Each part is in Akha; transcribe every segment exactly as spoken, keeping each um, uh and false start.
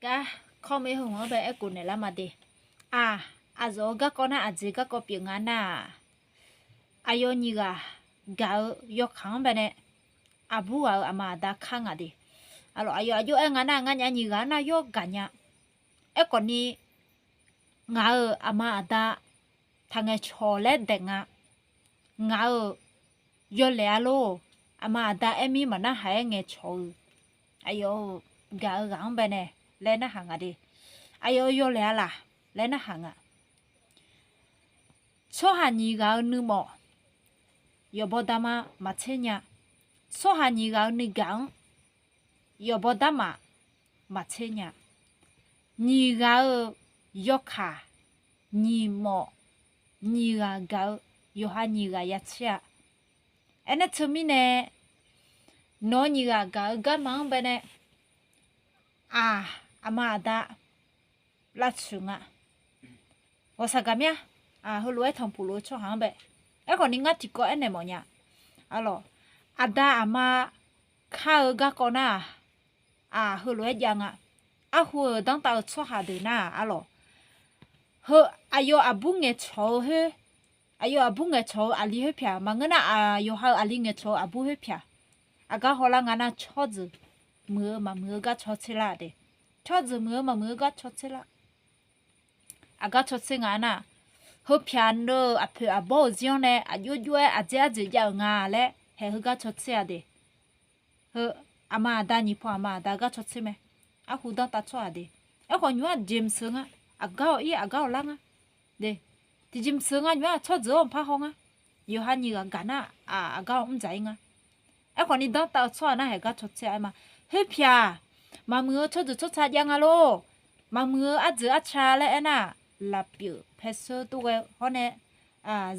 Gar kawr mae heu-anr bae aerkhof naeqlar ma de. Aq, aqzawq-eu garkawv nar aqjeq garkawv pyeuf nga nar-aq, aqyawf nyiq ghaq gaq-eu yawkaq-anr bae nae aqbur ghaq-euq aqma aqda kar nga de. Aqlawq, aqyawf aqjox aer nga nar, ngar nya nyiq ghaq-anr nar yawr gaq nya. Aerkhawf ni, ngaq-euq aqma aqda taqngaeq cawq laer daeq nga. Ngaq-euq yawlaeq-a lor. Aqma aqda aer mir maqnar haq-aer ngaeqcawq-eu, aqyawf-euq gaq-eu ghaq-anr bae nae laer narhaq nga de. Aqyawf-euq yawlaeq-a laq laer narhaq nga. Tsawrhaq nyiq ghaq-eu nuimawf yawqbaw darma maqtser nya. Tsawrhaq nyiq ghaq-eu nuigaq-anr yawqbaw darma maqtser nya. Nyiq ghaq-eu yawkaq nyiq mawf nyiq ghaq gaq-eu yawqha nyiq ghaq ya tser-a. Aernar teumirnae, nawq-eu nyiq ghaq gaq-eu garma-anr bae nae, aq, aqma aqda lavtsoeq nga. Ghawqshaq gaq mir-a. Heulof-aer tanqpuq lof-eu tsawrhaq-anr bae. Aerkhawf ni ngar tiqkawv aernaeq mawf nya. Aqlawq, aqda aqma kar-eu garkawv nar-aq, aq, heulof-aer jav nga. Arhu-euq danrtav-eu tsawrhaq deuq nar-aq, aqlawq, heu aqyawf aqbur ngaeqcawq-eu khoer, aqyawf aqbur ngaeqcawq-eu aqli khoer pyaq maqngeur nar, aq, yawqha-euq aqli ngaeqcawq-eu aqbur khoer pyaq. Aqgar hawlar nga nar, tsawrjeuq muiq-eu maqmuiq-eu gar caw tser lar de. Tsawrjeuq muiq-eu maqmuiq-eu gar caw tser lar. Aqgar caw tser nga nar, heu pyaq neu-eu aqpoeq aqbawr-euq zir-anr nae aqjox jox-aer aqdzer arjeq jav-euq nga laer haeq heugar caw tser-a de. Heu aqma aqda nyiq paw aqma aqda gar caw tser mae. Arhu danrtav tsawrhaq de. Aerkhawf nymq-mr aqjeq maqseuq nga. Aqgar awq ir aqgar awq lar nga. De, tiqjeq maqseuq nga nymq-mr aq tsawrjeuq-anr maqpar haw nga. Yawqha nyiq ghaq gaq nar, aq, aqgar awq mr dzaq ir nga. Aerkhawf ni danrtav-eu tsawrhaq nar haeq gar caw tser-a aer ma. Khoer pyaq maqmuiq-eu tsawrjeuq tsawrca jav nga lor. Maqmuiq-eu arjeuq arca laer aernar, lafpyeuf paerseur tov ghae-eu hawr nae,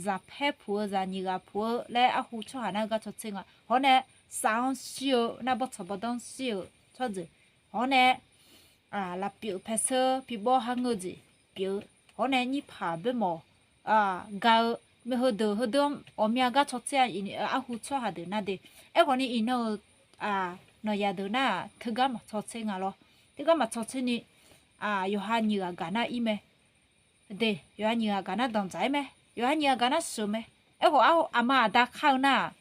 zaqpaer puq-eu zaq nyiq ghaq puq-eu laer arhu tsawrhaq nar gar caw tser nga. Hawr nae saf-anr shir-eu nar bawrtsanq bawrdanr shir-euq tsawrjeuq. Hawr nae lafpyeuf paerseur pibawr har ngeur-eu jeq pyeuf-eu. Hawr nae nyirpaq boermawf ga-eu, heudeuq heudeuq-anr ghawqmya gar caw tser-a. Arhu tsawrhaq deuq nar de. Aerkhawf ni iqnan-euq nawqyaq deuq nar-aq teugar maqcaw tser nga lor. Teugar maqcaw tser ni, yawqha nyiq ghaq gaq nar ir mae. De, yawqha nyiq ghaq gaq nar danqdzaq-aer mae. Yawqha nyiq ghaq gaq nar sheuq mae. Aerkhawf aqma aqda kar-eu nar-aq,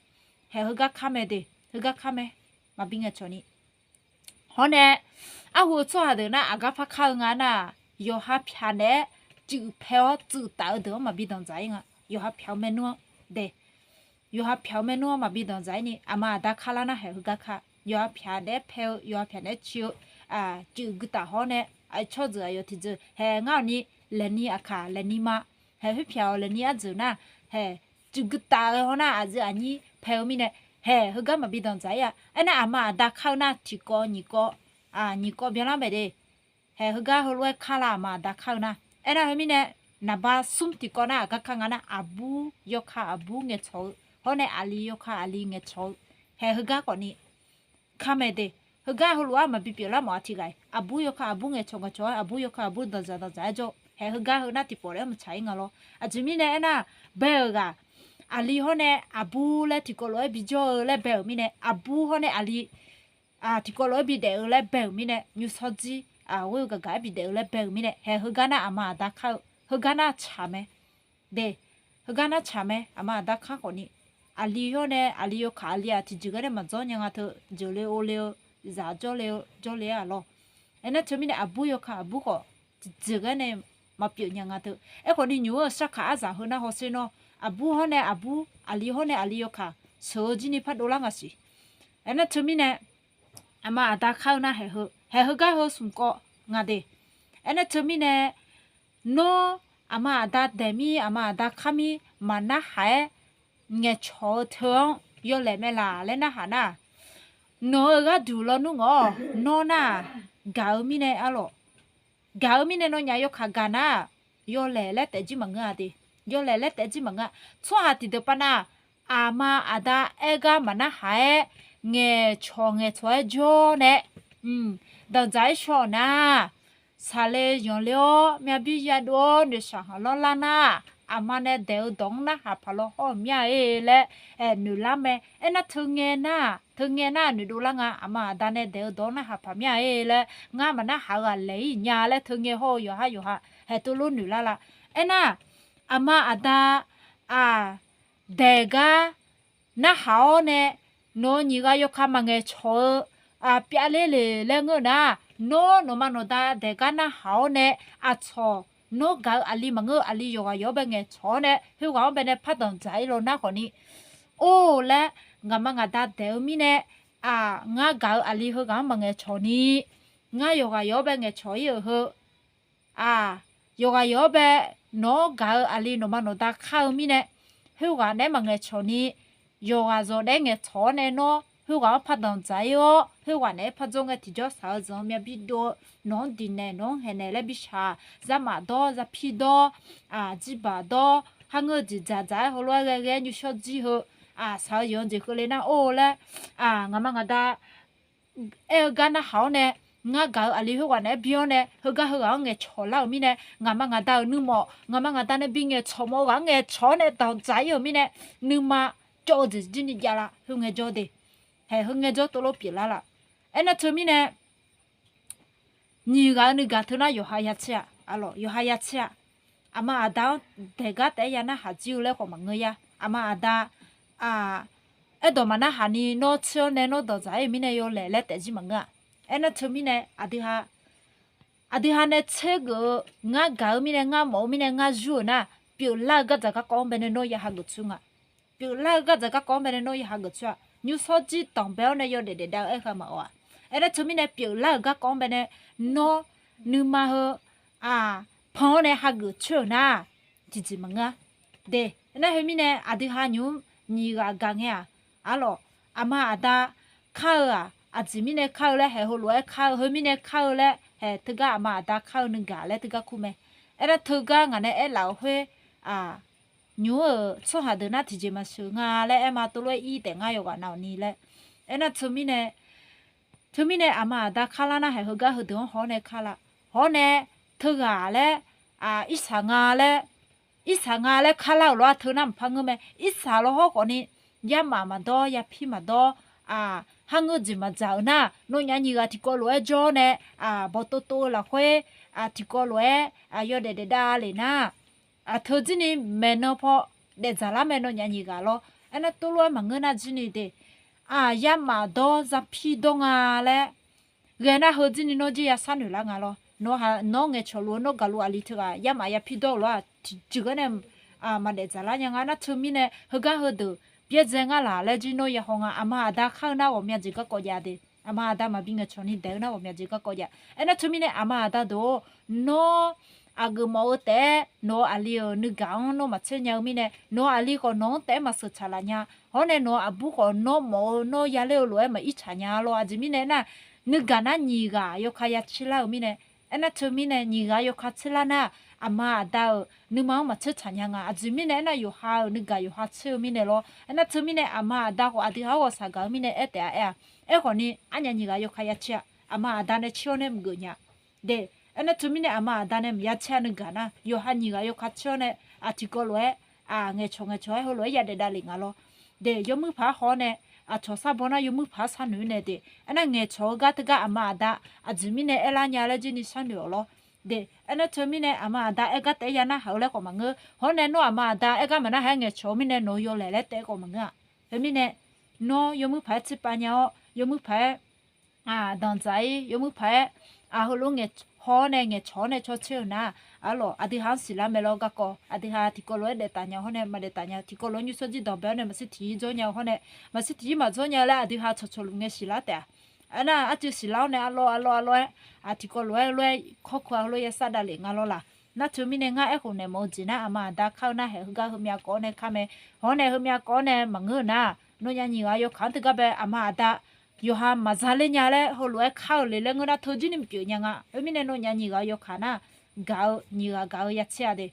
haeq heugar kar mae de. Heugar kar mae. Maqbi ngaeqcawq ni. Hawr nae, arhu-eu tsawrhaq deuq nar aqgar par kar-eu nga nar-aq, yawqha pyaq naeq-aer cuif pae-awr tsuif taf-eu deuq-anr maqbi danqdzaq-ir nga. Yawqha pyaq-eu maernmr-anr de. Yawqha pyaq-eu maernmr-anr maqbi danqdzaq-ir ni aqma aqda kar lar nar haeq heugar kar. Yawqha pyaq naeq-aer pae-eu, yawqha pyaq naeq-aer cuif-eu, cuif gui taf hawr nae, tsawrjeuq aqyawf tiqjeuq haeq ngar-awq ni, laeqni aqkaq laeqni ma, haeq khoerpyaq-awq laeqni arjeuq nar, haeq cuif gui taf-eu hawr nar aqyuif aqnyir pae-eu mirnae, haeq heugar maqbi danqdzaq-ir-a. Aernar aqma aqda kar-eu nar tiqkawv nyiq kawv, nyiq kawv byanlar mae de. Haeq heugar heulof-aer kar lar aqma aqda kar-eu nar. Aernar heu mirnae, naqba smr tiqkawv nar aqgar kar nga nar, aqbur yawkaq aqbur ngaeqcawq-eu hawr nae aqli yawkaq aqli ngaeqcawq-eu, haeq heugar khawf ni kar mae de. Heugar heulof-aer maqbi pyeuflar mawf-a tiqghaq-iq, aqbur yawkaq aqbur ngaeqcawq ngaeqcawq-aer aqbur yawkaq aqbur danqdzaq danqdzaq-aer jawr-eu, haeq heugar heu nar tiqpawf laer maqtsaq-ir nga lawr. Aqjeq mirnae aernar, bae-euq ghaq aqli hawr nae aqbur laer tiqkawv lof-aer bijawr-eu laer bae-euq mirnae, aqbur hawr nae aqli tiqkawv lof-aer bidaef-eu laer bae-euq mirnae, nymrshawr jir ghoer-eu gaqgaq-aer bidaef-eu laer bae-euq mirnae, haeq heugar nar aqma aqda kar-eu, heugar nar tsaq mae. De, heugar nar tsaq mae, aqma aqda kar khawf ni. Aqli hawr nae aqli yawkaq aqli-aq tiqjeq ghae nae maqdzawr nya nga teu, jeuqle ovle-eu, zaq jawrle-eu jawrle-aer-aq lawr. Aernar teumirnae aqbur yawkaq aqbur khawf tiqjeq ghae nae maqpyeuf nya nga teu. Aerkhawf ni nymq-eu sarkaq arzaq heu nar hawsher nawr, aqbur hawr nae aqbur, aqli hawr nae aqli yawkaq sheuq-eu jir ni pardov lar nga siq. Aernar teumirnae aqma aqda kar-eu nar haeq heu, haeq heugar heu smq kawv nga de. Aernar teumirnae, nawr aqma aqda daeq mir aqma aqda kar mir maqnarhaq-aer ngaeqcawq-eu teu-anr yawlaeq mae laq laer narhaq nar, nawq-euq gharduq lawnmr ngawq-awr nawr nar-aq, gaq-eu mirnae arlawq, gaq-eu mirnae nawnyaf yawkaq gaq nar, yawlaeq laer taef jir maqngeur-a de. Yawlaeq laer taef jir maqngeur-a. Tsawrhaq tiqdeuq pav nar, aqma aqda aer gar maqnarhaq-aer ngaeqcawq ngaeqcawq-aer jawr nae, danqdzaq-aer shaw-awq nar, saqle yanqle-awr myavbir yadov-awr noeqshaq khanqlanr lar nar, aqma nae daeq-eu dawq-anr narhaq paq law hawr-euq mir-a-e laer, aer, noeqlar mae. Aernar teu ngae nar-aq, teu ngae nar-aq noeqdov lar nga. Aqma aqda nae daeq-eu dawq-anr narhaq paq mir-a-e laer, ngar maqnarhaq-eu ghaq laeq-ir nya laer teu ngae hawr-eu yawqhar yawqha haeq teulof noeqlar la. Aernar, aqma aqda, aq, daeq gar narhaq-awr nae, nawq-eu nyiq ghaq yawkaq maqngaeq cawq-eu, aq, pyavler le laer ngeur nar, nawr nawqma nawqda daeq gar narhaq-awr nae, aqcawq nawr gaq-eu aqli maqngeur-eu aqli yawqghaq yawq-awr bae ngaeqcawq-awr nae, khoerghaq-anr bae nae par danqdzaq-ir law nar khawfni, or laer ngaqma ngaqda daeq-eu mirnae, aq, ngar gaq-eu aqli heughaq-anr maqngaeq cawq ni, ngar yawqghaq yawq-awr bae ngaeqcawq-ir-euq heu, aq, yawqghaq yawq-awr bae nawq-anr gaq-eu aqli nawqma nawqda kar-eu mirnae, khoerghaq naeq-aer maqngaeq cawq ni, yawqghaq zawq naeq-aer ngaeqcawq-awr nae nawr khoerghaq-anr par danqdzaq-ir-awr, khoerghaq naeq-aer par dzawr ngae tiqjawr shaq-eu zanq-eu myav bidov-eu, nawq-anr diqnaeq nawq-anr haeqnaeq laer bishaq, zarmaf dawr, zarpir dawr, aq, jirbaq dawr, kharngeur-eu jeq dzaqdzaq-aer heulof-aer ghae ghae-aer nymrshawr jir heu, aq, shaq-eu yawq-anr jeq keuvle nar or laer, aq, ngaqma ngaqda aer-eu gar narhaq-awr nae, ngar gaq-eu aqli khoerghaq naeq-aer bi-awr nae, heugar heughaq-anr ngaeqcawq lar-euq mirnae, ngaqma ngaqda-euq nuirmawf, ngaqma ngaqda nae bi ngaeqcawq mawf-eu ghaq-anr ngaeqcawq-awr nae danqdzaq-ir-euq mirnae, nuima cawv-eu jeq jir ni javlar, khoer ngaejawr de. Haeq, heu ngaejawr teulof pyeuflar la. Aernar teumirnae, nyiq ghaq-eu nuigaq teunar yawqha ya tser-aq, aqlawq, yawqha ya tser-aq, aqma aqda-anr daeq gar taef-aer ya narhaq jir-eu laer khawf maqngeur ya. Aqma aqda, aq, aerdawq maqnarhaq ni nawr tser-awr nae nawr danqdzaq-ir-euq mirnae yawlaeq laer taef jir maqngeur-aq. Aernar teumirnae aqdui ha, aqdui ha nae tsergeuf-eu, ngar gaq-eu mirnae, ngar mawf-eu mirnae, ngar zur-euq nar, pyeuflar-eu gardzaq garkawv-anr bae nae nawr ya hageuf tser nga. Pyeuflar-eu gardzaq garkawv-anr bae nae nawr ya hageuf tser-aq, nymrshawr jir danqbae-awr nae yawdaef daefdav-eu aer-eu maqawq-aq. Aernar teumirnae pyeuflar-euq garkawv-anr bae nae nawr nuima heu, aq, pan-awr nae hageuf tser-euq nar, tiqjeq maqngeur-a. De, aernar heumirnae aqdui ha nymq-mr nyiq ghaq gaq ngae-aq, aqlawq, aqma aqda kar-eu-aq, aqjeq mirnae kar-eu laer haeq heulof-aer kar-eu, heumirnae kar-eu laer haeq teugar aqma aqda kar-eu nuigaq laer teugar kur mae. Aernar teugar ngaq nae aerlaf-euq khoer, aq, nymq-mr-euq tsawrhaq deuq nar tiqjeq maqsheuq nga laer aer ma, teulof-aer ir taef ngar yawqghaq nav-awq ni laer. Aernar teumirnae, teumirnae aqma aqda kar lar nar haeq heugar heudeuq-anr haw-awr nae kar la. Haw-awr nae teughaq laer, aq, irsaq nga laer, irsaq nga laer kar lar-euq lof-aer teu nar maqpar ngeur mae. Irsaq law hawr khawfni, yarmaf maqdawr, yapir maqdawr, aq, kharngeur jeq maqdzaq-euq nar, nawnyaf nyiq ghaq tiqkawv lof-aer jawr-awr nae, aq, bawqtov tov-eu lafkhoer, aq, tiqkawv lof-aer, aq, yawdaef daefdav le nar, aq, teu jir ni maeqnan paw daefdzaq lar mae nawnyaf nyiq ghaq lawr. Aernar teulof-aer maqngeur nar jir ni de. Aq, yarmaf dawr, zarpir dawr nga laer ghae nar heu jir ni nawr jir ya sharnoeq lar nga lawr. Nawr ngaeqcawq luf-eu nawr gaqluf aqli teughaq yarmaf yapir dawr-eu lof-aq tiqjeq gar nae maqdaef dzaqlar nya nga. Nar teumirnae heugar heudeuq byaerdzae ngar laq laer jir nawr ya haw nga. Aqma aqda kar-eu nar ghawqmya jeq garkawv jav de. Aqma aqda maqbi ngaeqcawq ni daeq-eu nar ghawqmya jeq garkawv jav. Aernar teumirnae aqma aqda deuq-or, nawr aqgeuf mawf-eu taef-aer nawq-eu aqli-euq nuigaq-anr nawr maqtser nya-eu mirnae, nawq-eu aqli khawf nawq-anr taef-aer maqseuq tsaq laf nya. Hawr nae nawq-eu aqbur khawf nawr mawf-eu nawr yaler-eu lof-aer maqir tsaq nya lawr. Aqjeq mirnae nar, nuigaq nar nyiq ghaq yawkaq ya tser lar-eu mirnae, aernar teumirnae nyiq ghaq yawkaq tser lar nar, aqma aqda-euq nuima-anr maqtser tsaq nya nga. Aqjeq mirnae aernar yawqha-euq nuigaq yawqha tser-eu mirnae lawr. Aernar teumirnae aqma aqda khawf aqdui ha-anr ghawqshaq gaq-eu mirnae aer taef-a aer-a. Aerkhawfni arnyaf nyiq ghaq yawkaq ya tser-a. Aqma aqda nae tser-awr nae mqgeuf nya. De, aernar teumirnae aqma aqda nae maqya tser-a nuigaq nar, yawqha nyiq ghaq yawkaq tser-awr nae, aq, tiqkawv lof-aer, aq, ngaeqcawq ngaeqcawq-aer heulof-aer yadaef davlef nga lawr. De, yawmuiq paq-aer haw-awr nae, aq, cawq sar baw nar yawmuiq paq-aer sharnoeq-ir nae de. Aernar ngaeqcawq-eu gar teugar aqma aqda aqjeq mirnae aerlar nya laer jir ni sharnoeq-awq lawr. De, aernar teumirnae aqma aqda aer gar taef-aer ya narhaq-eu laer khawf maqngeur. Hawr nae nawr aqma aqda aer gar maqnarhaq-aer ngaeqcawq-eu mirnae nawq-eu yawlaeq laer taef-aer khawf maqngeur-aq. Khoermirnae, nawr yawmuiq paq-aer tserpav nya-awr, yawmuiq paq-aer, aq, danqdzaq-ir, yawmuiq paq-aer, aq, heulof ngaeq haw-awr nae ngaeqcawq-awr nae cawtser-euq nar, arlawq aqdui ha-anr siqlar mae lawr garkawv. Aqdui ha tiqkawv lof-aer daef taf nya-eu hawr nae maqdaef taf nya-eu, tiqkawv lof-aer nymrshawr jir danqbae-awr nae maqshir tiq-ir dzawr nya-eu hawr nae, maqshir tiq-ir maqdzawr nya-eu laer aqdui ha cawqcawq luf ngae siqlar taef-a. Aernar arcuiv siqlar-awr nae arlawr arlawr arlawr-aer, aq, tiqkawv lof-aer lof-aer kawrkawv-a heulof-aer ya sar davlef nga lawr laq. Nar teumirnae ngar aerkhof naeq mawf-eu jeq nar aqma aqda kar-eu nar haeq heugar heumyav kawv-awr nae kar mae. Hawr nae heumyav kawv-awr nae maqngeur-euq nar, nawnyaf nyiq ghaq yawkaq-anr teugar bae aqma aqda yawqha maqza ler nya laer heulof-aer kar-eu le laer ngeur nar teu jir ni mqpyeuf nya nga. Khoermirnae nawnyaf nyiq ghaq yawkaq nar, gaq-eu nyiq ghaq gaq-eu ya tser-a de.